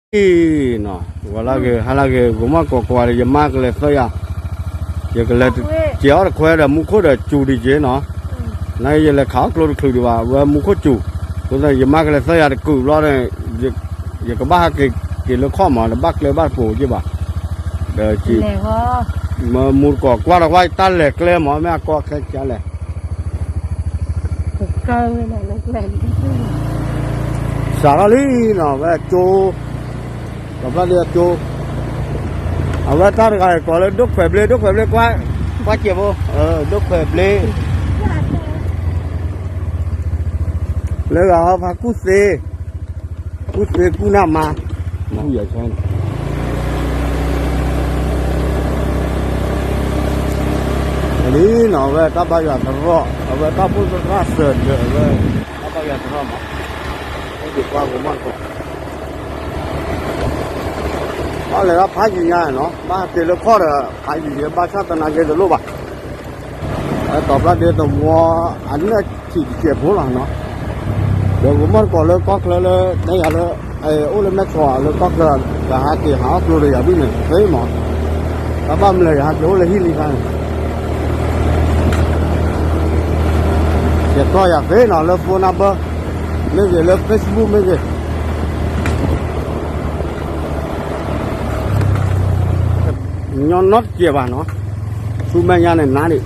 အံၤနီၤ ဂီၤလၢဂ့ၤ ဟါလၢဂ့ၤ ဂိၤမီၢ်တကိးကွၢ်ဒီး ယမါကလဲၤသၢယၤ, ယကလဲၤစဲးအီၣ်တခွဲဒီး မူခိၣ်ဒီးစူၤဒံးက့နီၤ, နာ်က့ယလဲၤခးအီၣ်ကျိတချုးဒံးဘၣ် ဝဲမူခိၣ်စူၤ, အဃိသတး ယမါကလဲၤသၢယၤတကုာ်ဘျီန့ၣ် ယကဘၣ်ဟးက့ၤက့ၤလၢခီၣ်မး တဘၣ်ကျဲဘၣ်တပိာ်က့ဘၣ်, ဒီး မူတကိးကွၢ်ဒီးကွၢ်တၢ်လဲၤကျဲမး မ့ၢ်အကီခဲကလဲၣ် စးထီၣ်လံနီၤ ဝဲကၠိ, ကီၢ်ဖျၢၣ်ဒ့အကၠိ, အဝဲတၢ်တဂၤအံၤကိးလၢဒိၣ်ခွဲးဘျ့ ဒိၣ်ခွဲးဘျ့ ကွၢ်စဲးဖိ, ဒိၣ်ခွဲးဘျ့, လၢဂၤဟီဖးကူၣ်သ့, ကူၣ်သ့ကူၣ်နၢ်မါ လံနီၤ အဝဲတၢ်ဘါယွၤတရီၣ် အဝဲတၢ်ဖိသရၣ်စၢၤဒၢး အဝဲတၢ်ဘါယွၤတရီၣ်မး, အိၣ်ဒံးပှၤဂိၤမီၢ်တကိး, ဘၣ်လဲၤဒၣ်ဖးယံၤညါနီၤ ဘၣ်ဟးက့ၤလၢခီၣ်ဒီး ဖးယံၤယဲ ဘၣ်ဆၣ်သနာ်က့တလိၣ်ဘၣ်, အဝဲတီၤဖျါဒ့တဝီအနၢၣ်ထံးတစဲးဖိလီၤနီၤ, ဒီးဂိၤမီၢ်တကိးလၢကီၢ်ချၢလၢ တဲယၤလၢ အိၣ်လၢမဲၢ်ဆီးလၢကီၢ်ချၢ ကဟးက့ၤဟးအီၣ်ကျိဒီးယၤဒ်န့ၣ် သ့မး, တၢ်ဘၣ်မနုၤလဲၣ် ယဟးက့ၤအိၣ်လၢဟံၣ်လံခါန့ၣ် ယတီၢ်ယၤသ့နီၤ လၢ phone number မ့ၢ်ဂ့ၤ လၢ Facebook မ့ၢ်ဂ့ၤ ညီနီတစဲးဘၣ်နီၤ, ဆူမဲာ်ညါန့ၣ်နၤဒံး,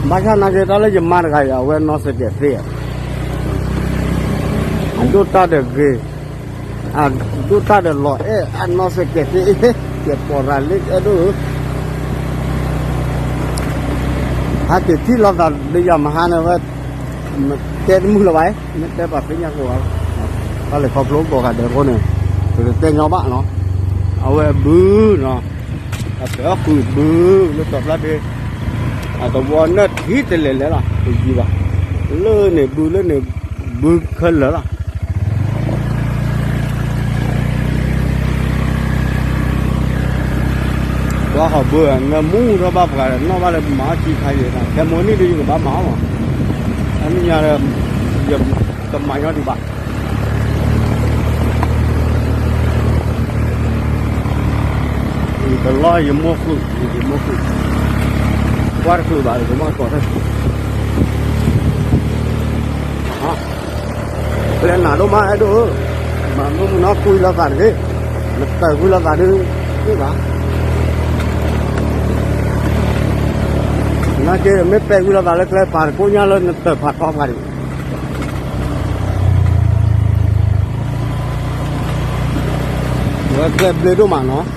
ဘၣ်ဆၣ်နာ်က့တၢ်လၢယမါတဂၤအံၤ အဝဲနီၢ်စဲးကဲးသ့, အဒိၣ်တၢ်ဒီးဂ့ၤ, အဒိၣ်တၢ်ဒီးလီၤအဲၣ် အနီၢ်စဲးကဲးသ့, ကဲးပိာ်ရၤလ့အဲၣ်ဒိၣ်ဧၢ ဟးက့ၤထံၣ်လိာ်သးဒီးယၤမဟါန့ၣ်ဝဲ, တဲတမုာ်လၢၤဘၣ်, မ့ၢ်တဲပှၤသ့ၣ်ညါကအိၣ်ဘၣ်, တၢ်လဲၤခီဖျိကိးဂၤဒဲးအဃိန့ၣ်, ပတတဲညီဘၣ်နီၤ, အဝဲဘုနီၤ, အပဲာ်အီၣ်ဃုာ်ဘုလၢတီၤဖျါဒ့, အတဝီနၢၣ်ထံတလဲၤလဲၤလီၤ တယံၤဘၣ်, လၢန့ၣ်ဘုလၢန့ၣ်ဘုခဲလၢာ်လီၤ ပှၤဟီၣ်ဘၢနမူထီၣ်ဘၣ်ပှၤနီၣ်ဘၣ်လၢမၤအီၣ်ကံခါယဲၢ်, ခဲမိၢ်နံၣ်ဒ်ယကဘၣ်မၤအီၣ်မး, အနံၣ်ညါဒီး ယကမၤညီဒံးဘၣ်, တလီၢ်ယမိၢ်ဃုာ်, ယမိၢ်ဃုာ်, ကွၢ်တချုးဘၣ် ယကမၤကီၢ်ထဲ ပျဲနၤဒိၣ်မးအဲၣ်ဒိၣ်ဧၢ, မၤမုၢ်မုၢ်နီၢ်ကွံလိာ်သးတဂ့ၤ, နတၢၢ်ကွံလိာ်သးဒုး, န့ၣ်ဘၣ်, နာ်က့မ့ၢ်ပဲာ်ကွံလိာ်သးလၢကျဲပၤတကိးညါလၢနတၢၢ်ဖးထီဖးဒံး, ဝဲကျဲဘျ့ဒိၣ်မးနီၤ,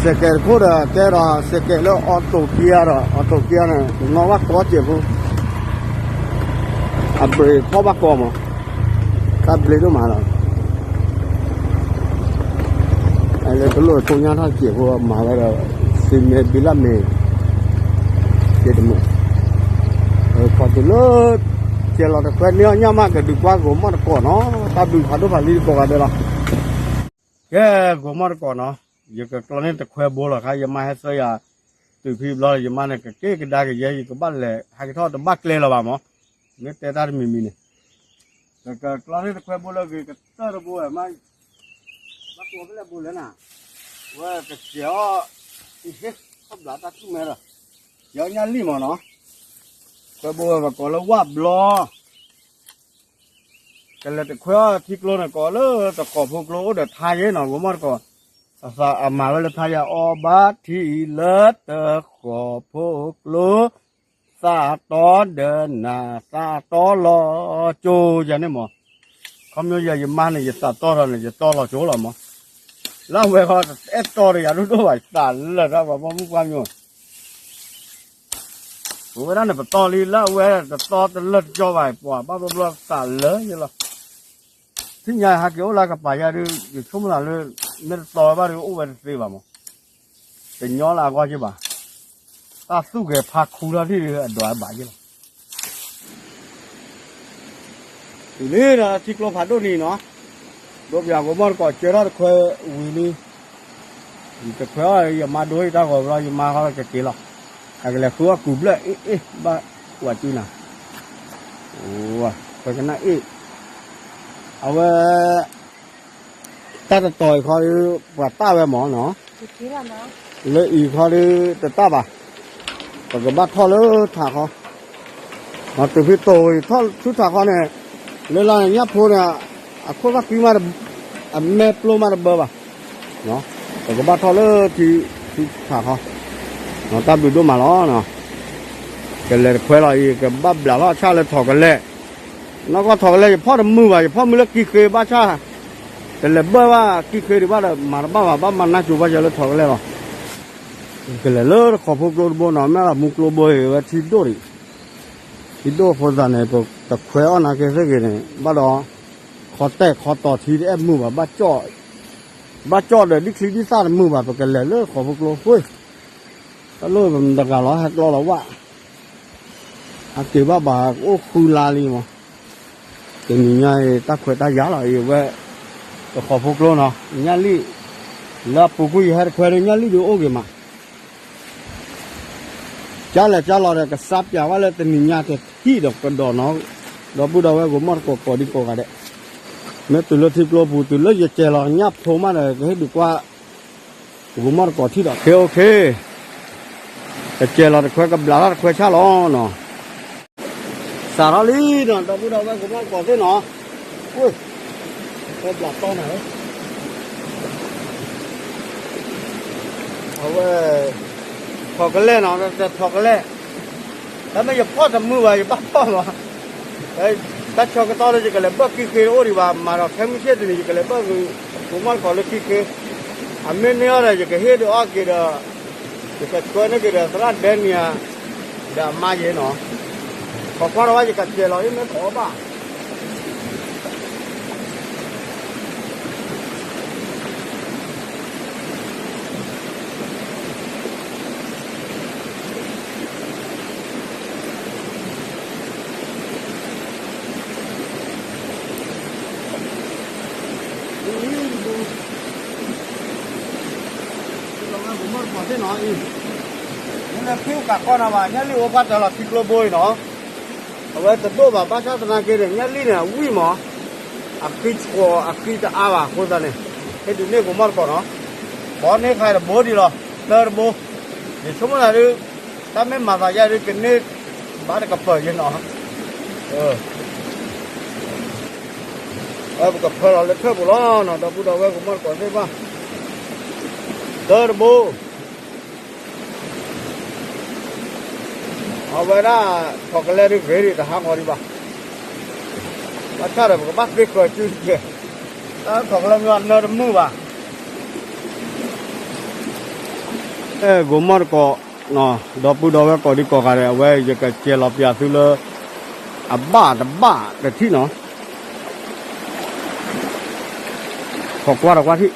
စဲးကဲးတခိၣ်ဒီး ကဲဒီးစဲးကဲးလၢ auto gear ဒီး auto gear န့ၣ် နီၣ်ဘၣ်ကီစဲးဖိ အဘြ့းဖီၣ်ဘၣ်ကီမး, တၢ်ဘျ့ဒိၣ်မးလီၤ, အဲလၢကလိၣ်ကိညါထီၣ်စဲးဖိမၤဝဲဒီး စံးမ့ၢ်ဘံလၢမ့ၢ်, ကဲတမုာ်, ခီတုၤလၢ ကဲလီၤတခွဲန့ၢ်အီၣ်ညၣ်မး ကဒုးကွၢ်ဂိၤမီၢ်တကိးနီၤ, တၢ်ဘျုးဖးဒိၣ်ဖးလံတကိးဂၤဒဲးလီၤ, ကဲဂိၤမီၢ်တကိးနီၤ, ယကကျီန့ၢ်တခွဲဘိလီၤခါ ယမါဟဲသၢယၤ, တုၤဖဲဘျီ ယမါန့ၣ် ကက့ၢ်ကဒါကယဲ ယကဘၣ်လဲၤဟဲက့ၤထီၣ်တဘၣ်ကျဲလၢၤဘၣ်မး, မ့ၢ်တဲတၢ်တမံၤမံၤန့ၣ်, ကကျီန့ၢ်တခွဲဘိလၢဂ့ၤကတၢၢ်တဘိဝဲမး, ဘၣ်ကျီဖဲလဲၣ်ဘိလဲၣ်နၤ, ဝဲကစဲးအီၣ်, ခီၣ်ဘျးတၢ်ထူၣ်မဲဒီး, ယညၣ်လံၣ်မးနီၤ, ခွဲဘိဝဲပကိးလၢဝၣ်ဘျီ ကလဲၤတခွဲအီၣ်ထံကျိန့ၣ် ကိးလၢတဃီၤဖိကျိအိၣ်ဒီးထါယဲနီၤ ဂိၤမီၢ်တကိး, အသးအမၤဝဲလၢထါယဲအီၣ်ဘၣ်ထံလၢတဃီၤဖိကျိ, သးတီဒီးနၤ သးတီလီၤကၠိယၤန့ၣ်မး, ခီဖျိယၤယမါန့ၣ် ယသးတီထီၣ်န့ၣ် ယတီလီၤကၠိလီၤမး, လၢအဝဲဃီ အဲၣ်တီဒီးယၤဒိၣ်ဒိၣ်ဘၣ် သးလၢာ်တၢ်ပှၤဘီမုၢ်ပှၢ်မၠိ ပဝဲဒၣ်န့ၣ် ပတီလံ လၢအဝဲတတီတလၢာ်တကၠီဘၣ် ပှၤဘၣ်ဘျီဘျီသးလၢာ်ယလီၤ, ထံၣ်ညါဟဲက့ၤအိၣ်လၢကပၤယါဒုး ယဆိကမိၣ်သးလၢ မ့ၢ်တတီဝဲဘၣ်ဒုး အိၣ်ဝဲတသ့ဘၣ်မး, တညီလၢအဂီၢ်က့ဘၣ်, တၢ်သူၣ်ဂဲၤဖးခူထီၣ်ထံၣ်ဒုးအဒွးဘၣ်ယလီၤ တုၤလံဒီးထံကျိဖးဒိၣ်န့ၣ်နီၤ, ဒိပယၤဂိၤမီၢ်တကိးကၢထီၣ်တခွဲဝံၤလံ, ယတခွဲအီၣ် ယမါဒိယတၢ်ဂီၤဘျီ ယမါဟီကက့ၤလီၤ, အကလဲၤဃုအီၣ်ကူးဘျၢၣ်အ့ၣ်အ့ၣ်ဘၣ်ကွၢ်စုနၤ, ခွဲကနၣ်အ့ၣ်, အဝဲ တၢ်တတီၤအံၤခီဒီး ပှၤတၢ်ဝဲမၢ်နီၤ, လၢအံၤခီဒီး တတၢ်ဘၣ်, ပကဘၣ်ထီၣ်လၢထးခီ, တုၤဖဲတိၤထီၣ်ဆူထးခီန့ၣ်, လၢလၢညၣ်ဖိန့ၣ် အခိၣ်သၣ်ဃံမး, အမဲာ်ပျိမးတဘၢဘၣ်, ပကဘၣ်ထီၣ်လၢထးခီ, တၢ်ဘျုးဒိၣ်မးလီၤ. ကလဲၤတခွဲလီၤအံၤ ကဘၣ်ဘျးထီၣ်ဆၣ်လၢထိးကလဲၢ်, နီၢ်ကီၢ်ထိးကလဲၢ် ယဖီၣ်တမုာ်ဘၣ်, ယဖီၣ်မုာ်လၢကံၣ်ဃ့ဘၣ်ဆၣ်, တလဲၤဘၢၣ်ဘၣ်ကံၣ်ဃ့ဒံးဘၣ်ဒီး မၤတဘၣ်ဘၣ်, ဘၣ်မၤနၢ်ကၠိဘၣ်ယၤလၢထိးကလဲၢ်လီၤ. ကလဲၤလၢတခီဖိကျိတဘိနီၤ, မ့ၢ်လၢမူကျိဘိအံၤ အဝဲထံဒိၣ်ဒံး, ထံဒိၣ်အဃိသတးန့ၣ် ပတခွဲအီၣ်နာ်က့သ့ၣ်ဂ့ၤန့ၣ် ဘၣ်ဒီး ခီတဲာ်ခီတီၤထံတအဲၣ်မုာ်ဘၣ်, ဘၣ်ကၠီၣ်ဒီး ဒ်ချံဒ်သၣ်တမုာ်ဘၣ်, ပကလဲၤလၢတခီဖိကျိဃိ, တၢ်လိၣ်ပမတဂၤလီၤ ဟဲကျီလီၤဝၣ်, အက့ၤဘၣ်ဘၣ်အိၣ်ဃုလါလံမး, တနံၤညါအံၤ တၢ်ခွဲးတၢ်ယာ်လီၤအံၤဝဲ, တခီဖိကျိနီၤ, ညၣ်လံၣ်, လၢအပူၤကွံာ်ယဟဲတခွဲဒီး ညၣ်လံၣ်ဒုးအိၣ်ဂ့ၤမး ကၢ်လဲၤကၢ်လီၤဒီး ကစးပၠးဝဲလၢတနံၤညါတထံၣ်ဒီးကဒီးနီၤ, ဒီပုၢ်ဒီဝဲၢ် ဂိၤမီၣ်တကိးကိးဒံကိးဂၤဒဲး, မ့ၢ်တုၤလၢထံကျိပူၤ တုၤလၢယကဲလီၤညၣ်ဖိမးဒီး ကဟ့ၣ်ဒုးကွၢ် ဂိၤမီၣ်တကိးထံၣ်ဒီး ခ့အိၣ်ခ့, ကကဲလီၤတခွဲ ကဘျးထီၣ်တခွဲဆၣ်လီၤနီၤ. စးထီၣ်လံနီၤ ဒီပုၢ်ဒီဝဲၢ် ဂိၤမီၣ်တကိးသ့ၣ်နီၤ, ဝဲဘျးတီနၤ, အဝဲ ထိးကလဲၢ်နီၤ, ထိးကလဲၢ်, တၢ်မ့ၢ်ယဖီၣ်တမုာ်ဘၣ် ယဘၣ်ဖီၣ်လီၤ, တၢ်ဆၢကတီၢ်လၢယကလဲၤဘၢၣ်ကံၣ်ဃ့တအိၣ်ဒံးဘၣ်, မၤဒီးခဲမုၢ်ဆ့ၣ်တနံၤ ယကလဲၤဘၢၣ်ဂိၤမီၣ်တကိးလၢကံၣ်ဃ့, အမ့ၢ်န့ၢ်အီၤဒီး ယကဟ့ၣ်ဒုးအီၣ်က့ၤဒီး ယကဆှၢန့ၢ်က့ၤဒီးသရၣ်ဒဲနံၤဧါ, ဒီးအမါယဲနီၤ, ခိးကွၢ်ဒီးဝဲ ယကစဲးလီၤအံၤ မ့ၢ်တအီၣ်ဘၣ်. လၢဖုကးကီၢ်နီၤဘၣ် ညၣ်လံၣ်အိၣ်ဖးတၢၢ်လီၤထံကျိဘိအံၤနီၤ, အဝဲတဒိၣ်ဘၣ် ဘၣ်ဆၣ်သနာ်က့ဒီး ညၣ်လံၣ်န့ၣ် အဝံၣ်မး, အဃံဆှီအဃံတအါဘၣ်အဃိသတးန့ၣ်, ဟ့ၣ်ဒုးန့ၢ်ဂိၤမီၣ်တကိးနီၤ, ဘီန့ၢ်ခါတဘိဒံးလီၤ, တၢတဘိ, ယဆိကမိၣ်သးဒုး, တၢ်မ့ၢ်မၤသးယါဒုး ကန့ၢ်ဘၣ်တကပၤယဲနီၤ, ပကဖၢလီၤလၢထၢၣ်ပူၤလီၤနီၤ ဒီပုၢ်ဒီဝဲၢ် ဂိၤမီၣ်တကိးသ့ၣ်တဖၣ်, တၢတဘိ အဝဲဒၣ် ထိးကလဲၢ်ဒုးဂ့ၤဒံး တဟးဂီၤဒံးဘၣ်, ဘၣ်ဆၣ်ဒီးပကဘၣ်သ့ဃၢၤစုတကဲး, တၢ်ထိးကလဲၢ်မ့ၢ်အနၢတမုာ်ဘၣ်. အဲ ဂိၤမီၣ်တကိး, ဒီပုၢ်ဒီဝဲၢ်ကိးဒံကိးဂၤဒဲး အဝဲယကစဲးလီၤပၠးသုလၢ အဘၣ်တဘၣ်တထံၣ်နီၤ, ခိးကွၢ်ဒီးကွၢ်ထံၣ်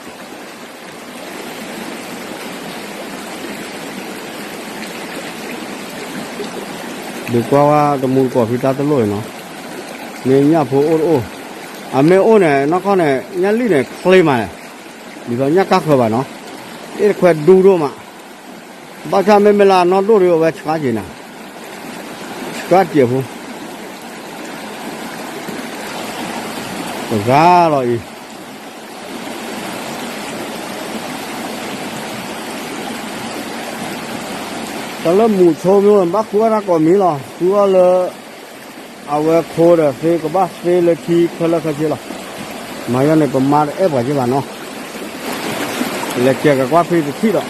ဒုးကွၢ်ဝဲတမူတကိးဖံတၢ်တလိၣ်အံၤနီၤ, မ့ၢ်ညၣ်ဖိအိၣ်တအိၣ်, အမ့ၢ်အိၣ်န့ၣ် နီၢ်ခီန့ၣ် ညၣ်လံၣ်န့ၣ် ချ့မးလဲၣ်, ဒ်သိးညၣ်ကၢ်ဃၢၤဘၣ်နီၤ, အ့ၣ်တခွဲဒူဒိၣ်မး, ဘၣ်ဆၣ်မ့မ့ၢ်လၢအနီၢ်ဒိၣ်ဒီး အဝဲဆှါက့ၤနၤ, ဆှါကဲးဖိ တဂၤလီၤအံၤ တၢ်လၢမူဆိမ့ၢ် ဘၣ်ဃုအီၣ်တၢ်ကိးမံၤလီၤ. ဃုအီၣ်လၢ အဝဲခိဒီးသ့ကဘၣ်သ့လၢထံခဲလၢာ်ခဲဆ့လီၤ. မၤယီၤန့ၣ် ပမါတအဲၣ်ပှၤက့ဘၣ်နီၤ. လဲၤကဲကကွၢ်ဖံတထံၣ်ဒီး ဒီးပှၤ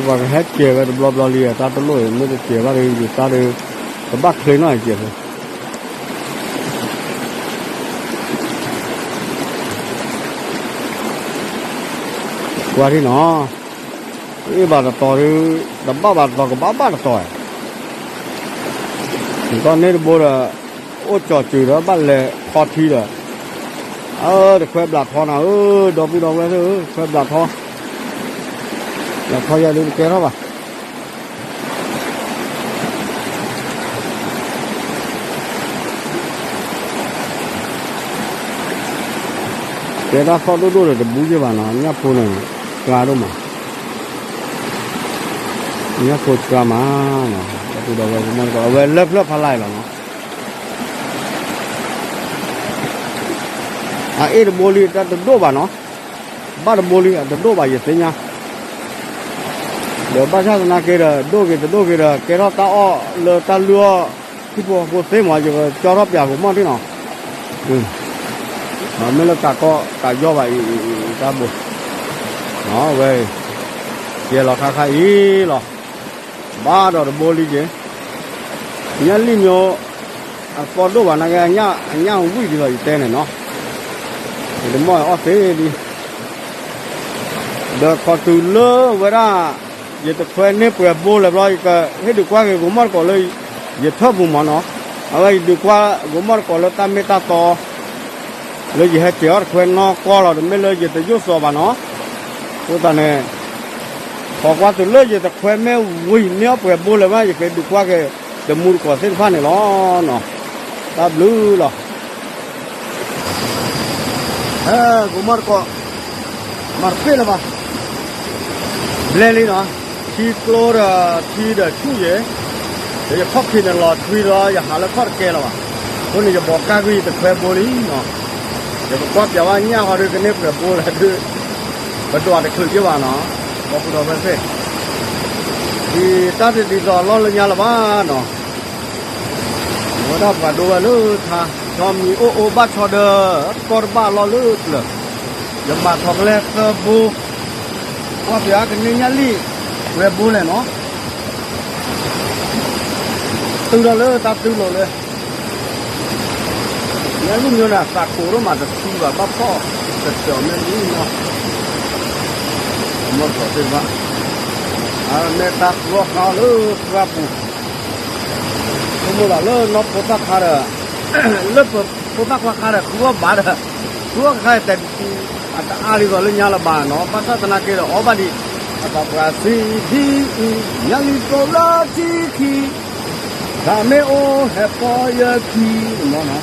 ကဟဲကဲၤဝဲတဘျီဘျီလံ တၢ်တလိၣ်အံၤ မ့ၢ်တကဲၤဘၣ်ဒီး ယတၢ်ဒီး ကဘၣ်ချ့နီၢ်ကဲးဖိ ကွၢ်ထံၣ်နီၤ, အ့ၣ်ဘၣ်တတီၤဒီး တဘၣ်ဘၣ်တတီၤ ကဘၣ်ဘၣ်တတီၤ, ဒီးန့ၣ်တဘိဒီး အိၣ်ကၠီၤစၢၤဒီး ဘၣ်လဲၤခီထံဒီး, အၢ တခွဲဘျးထီနၤဧၢ, ဒီပုၢ်ဒီဝဲၢ်သ့ၣ်ဧၢ, တခွဲဘျးထီ, ဘျးထီယၤဒုးတကဲထီၣ်ဘၣ်. ကဲတၢ်သီၣ်ဒိၣ်ဒိၣ်ဒီးတဘူးက့ဘၣ်နီၤ, ညၣ်ဖိန့ၣ် ကျါဒိၣ်မး, ညၣ်ဖိကျါမးနီၤ, ဒီပုၢ်ဒီဝဲၢ်ကမီၣ်တကိး အဝဲလၢဖျၢၣ်ဖးလၢ်အံၤလီၤနီၤ, အအ့ၣ်တဘိလံ တၢ်တဒိၣ်ဘၣ်နီၤ, ဘၣ်တဘိလံ အတဒိၣ်ဘၣ်ယသ့ၣ်ညါ, ဒီးဘၣ်ဆၣ်သနာ်က့ဒီး ဒိၣ်က့ၤတဒိၣ်က့ၤဒီး ကဲထီၣ်တၢ်အီၣ်လၢတၢ်လုၢ်အီၣ် ဟံၣ်ဖိဃီဖိသ့မး ယကကၠီထီၣ်ပၠးကမီၣ်ထံနီၤ, မ့ၢ်လၢကးကီၢ်ကးယီၢ်ဘၣ်အံၤ တၢ်ဘိ, ဝဲ ကဲလီၤခါခါအံၤလီၤ, ဘၣ်ဒီးတဘိလံက့ၤ, ညၣ်လံၣ်မၠိ အသီၣ်ဒိၣ်ဘၣ်နာ်က့ အညၣ်ဝံၣ်ဒ်သိးယတဲန့ၣ်နီၤ, ယတမီၢ်အီၣ်သ့ဒံး ဒီးခီတုၤလၢဝဲဒၣ် ယတခွဲန့ၢ်ပှဲၤဘိလၢၤဘျီ ယကဟ့ၣ်ဒုးကွၢ်က့ၤကမီၣ်တကိးလၢ ယထၢၣ်ပူၤမးနီၤ, အဝဲယဒုးကွၢ်ကမီၣ်တကိးလၢတၢ်မ့ၢ်တၢ်တီ လၢယဟဲကဲၤအီၣ်တခွဲနီၢ်ကီၢ်လီၤ တမ့ၢ်လၢယတယိၣ်စီၤဘၣ်နီၤ, အဃိသတးန့ၣ် ခီကွၢ်တုၤလၢယတခွဲမ့ၢ်ဝံၤန့ၢ်အီၣ်ပှဲၤဘိလၢၤဘၣ် ယကဒုးကွၢ်က့ၤတမူတကိးသ့ၣ်တဖၣ်န့ၣ်လီၤနီၤ, တၢ်ဘျုးလီၤ. ဟဲ ကမီၣ်တကိး မၤတပ့ၢ်လၢၤဘၣ်, ဘျဲလံနီၤ, ထံကျိဒီးထံဒီးဆူၣ်ယဲ, ဒီးယခီၣ်ခံန့ၣ်လီၤထွံလီၤ ယဟးလၢခီၣ်တကဲလၢၤဘၣ်, အဃိန့ၣ် ယဘီးကါကွံာ်ယတခွဲဘိလံနီၤ, ယကကွၢ်ပၠးဝဲညၣ်ဃီဒုးကန့ၢ်ပှဲၤဘိလၢၤဒုး, ပဒွးတချုးက့ဘၣ်နီၤ, ဒီပုၢ်ဒီဝဲၢ်သ့ၣ်, ဒ်တၢ်တဒ်သိးအလီၢ်လၢညါလၢၤဘၣ်နီၤ အဝဲဒၣ်ပှၤဒိဝဲလၢထါ, ဆီမံၤအိၣ်အိၣ်ဘၣ်ဆီဒီး ကီၢ်တဘၣ်အလီၢ်လၢပျၢၤ, ယမၤထီၣ်ကလဲသၢဘိ, ကွၢ်ပၠးကန့ၢ်ညၣ်လံၣ် ပှဲၤဘိလဲၣ်နီၤ, တုၤထီၣ်လၢတၢ်တုၤလီၤလၢ ညၣ်လံၣ်မၠိန့ၣ် အသးကိးဒိၣ်မးတသံဘၣ် ဘၣ်ဖီၣ်တစၢၤမ့ၢ်လံနီၤ, မီၢ်ထီၣ်သ့ၣ်တဖၣ်, အမ့ၢ်တၢ်သူအီၣ်ဃါအီၣ်လၢပှၢ်ပူၤ, ဆိကမိၣ်သးလၢနီၢ်ဖိသၣ်ခါဒီး လၢပဖိသၣ်ခွါခါဒီး သူအီၣ်ဘၣ်ဒီး သူအီၣ်ခါဒီးတဲ အတအါဒ်သိးလၢညါလၢၤဘၣ်နီၤ, ဘၣ်ဆၣ်သနာ်က့ဒီး အီၣ်ဘၣ်ဒံး အသးပှၢ်သံဒ်အံၤ, ညၣ်လံၣ်တိလၢထံခံ, တၢ်မ့ၢ်အိၣ်ဟဲဖီယခံ, မနီၤ, အခီၣ်မ့ၢ်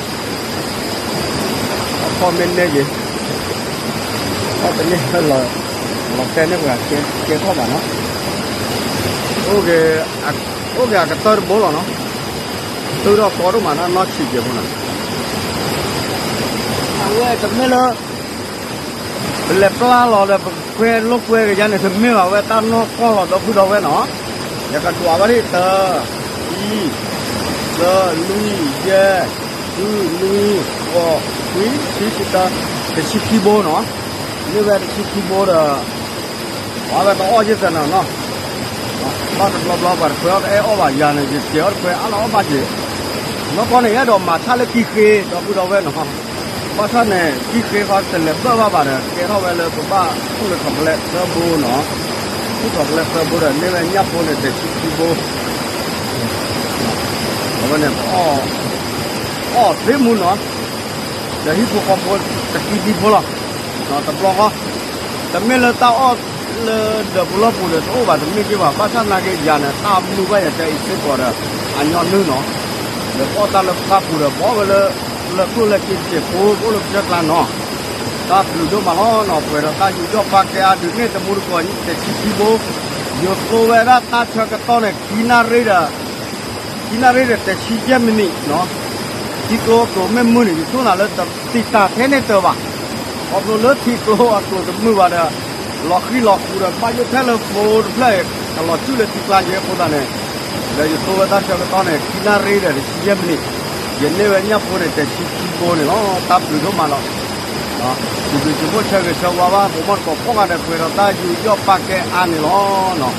နဲက့ၤ, အခီၣ်တန့ၢ်လီၤတဲာ်န့ၢ်ပှၤကဲထီၣ်ဘၣ်နီၤ, အိၣ်က့ၤအကတၢၢ်တဘိလီၤနီၤ, တုၤထီၣ်ကီဒိၣ်မးနီၤ နီၢ်ဆံးက့ၤဖိနီၤ, အဝဲတမ့ၢ်လၢ ပလဲၤပျၢ်လီၤဒီး ပကကွဲလိာ်ကွဲကယါန့ၣ် တမ့ၢ်ဘၣ်ဝဲ တၢ်နီၢ်ကီၢ်လီၤ ဒီပုၢ်ဒီဝဲၢ်နီၤ, ယကဒွးဘၣ်ဒ်တၢ်, ခံ, သၢ, လွံၢ်, ယဲၢ်, ဃု, နွံ, ဃိး, ခွံ, ဆံ, ဆံတၢ, တဆံခံဘိနီၤ, မ့ၢ်ဝဲတဆံခံဘိဒီး ပှၤဝဲတအီၣ်ယသးနီၤနီၤ, ဘၣ်တဘျီဘျီပှၤတခွဲးအီၣ်တအဲၣ်အီၣ်ဘၣ်ယၤန့ၣ် ယကဲးအီၣ်တခွဲးအါလီၤအီၣ်ဘၣ်က့ၤ, နီၢ်ကီၢ်န့ၣ် အဲၣ်ဒိးမၤဆၣ်လၢကံဃ့ ဒီပုၢ်ဒီဝဲၢ်နီၤ, ဘၣ်ဆၣ်န့ၣ် ကံဃ့ဃီတလဲၤဘၢၣ်ဘၣ်ဘၣ်ဒီး ကဲထီၣ်ဝဲလၢပဘၣ်ကူၣ်လၢထီၣ်ကလဲသၢဘိနီၤ, ကူၣ်ထီၣ်ကလဲသၢဘိဒီး န့ၢ်ဝဲညၣ်ဖိန့ၣ် တဆံခံဘိ အဝဲန့ၣ် အီၣ်သ့မူနီၤ, ဒီးဟံၣ်ဖိဃီဖိတကံဒံဖိလီၤ, တဘျီဃီ, တမ့ၢ်လၢတၢ်အီၣ်လၢဒၢးပူၤလီၢ်ပူၤဒီးတအိၣ်ဘၣ်တမ့ၢ်က့ဘၣ်, ဘၣ်ဆၣ်သနာ်က့ယၤန့ၣ် တၢ်မုာ်ဘၣ်ယၤကဲအံၤစ့ၢ်ကီးဒီး အညီနုၢ်နီၤ, ဒီးပအီၣ်တၢ်လၢပသၣ်ပူၤဒီး ပအီၣ်ဝဲလၢ လၢကျိၣ်လၢစ့တစဲးဖိ ပအိၣ်လၢပကစၢၢ်ကျါနီၤ, တၢ်ဘျုးဒိၣ်မးလီၤနီၤ, ပှဲၤဒီးတၢ်ယူးယီၣ်ပာ်ကဲအါဒုးန့ၢ်တမူတကိးတဆံခံဘိ, ယသိဝဲဒၣ်တၢ်ဆၢကတီၢ်န့ၣ် ခံနၣ်ရံၣ်ဒီး ခံနၣ်ရံၣ်ဒီးတဆံယဲၢ်မံးနံးနီၤ, ထံကျိအကျိၤမ့ၢ်မုာ်န့ၣ် ယသိသးလၢတံာ်တာ်ထဲန့ၣ်တၢၤဘၣ်, ခီဖျိလၢထံကျိအကျိၤတမုာ်ဘၣ်ဒီး လီၤဃံလီၤဃူဒီး ဘၣ်ယိၣ်ထဲလၢဖိတဖျၢၣ် ကလီၤစုၣ်လၢထံကျါက့အဃိသတးန့ၣ်, ဒီးယသိဝဲတၢ်ဆၢကတီၢ်န့ၣ် ခံနၣ်ရံၣ်ဒီးတဆံယဲၢ်မံးနံး, ယန့ၢ်ဝဲညၣ်ဖိန့ၣ် တဆံခံဘိန့ၣ်လီၤ, တၢ်ဘျုးဒိၣ်မးလီၤ. စံးဘျုးစံးဖှိၣ်ဆၢဂ့ၤဆၢဝါဘၣ် ပမီၢ်တကိးကိးဂၤဒဲး ပှဲၤဒီးတၢ်ယူးယီၣ်ပာ်ကဲအါန့ၣ်လီၤ.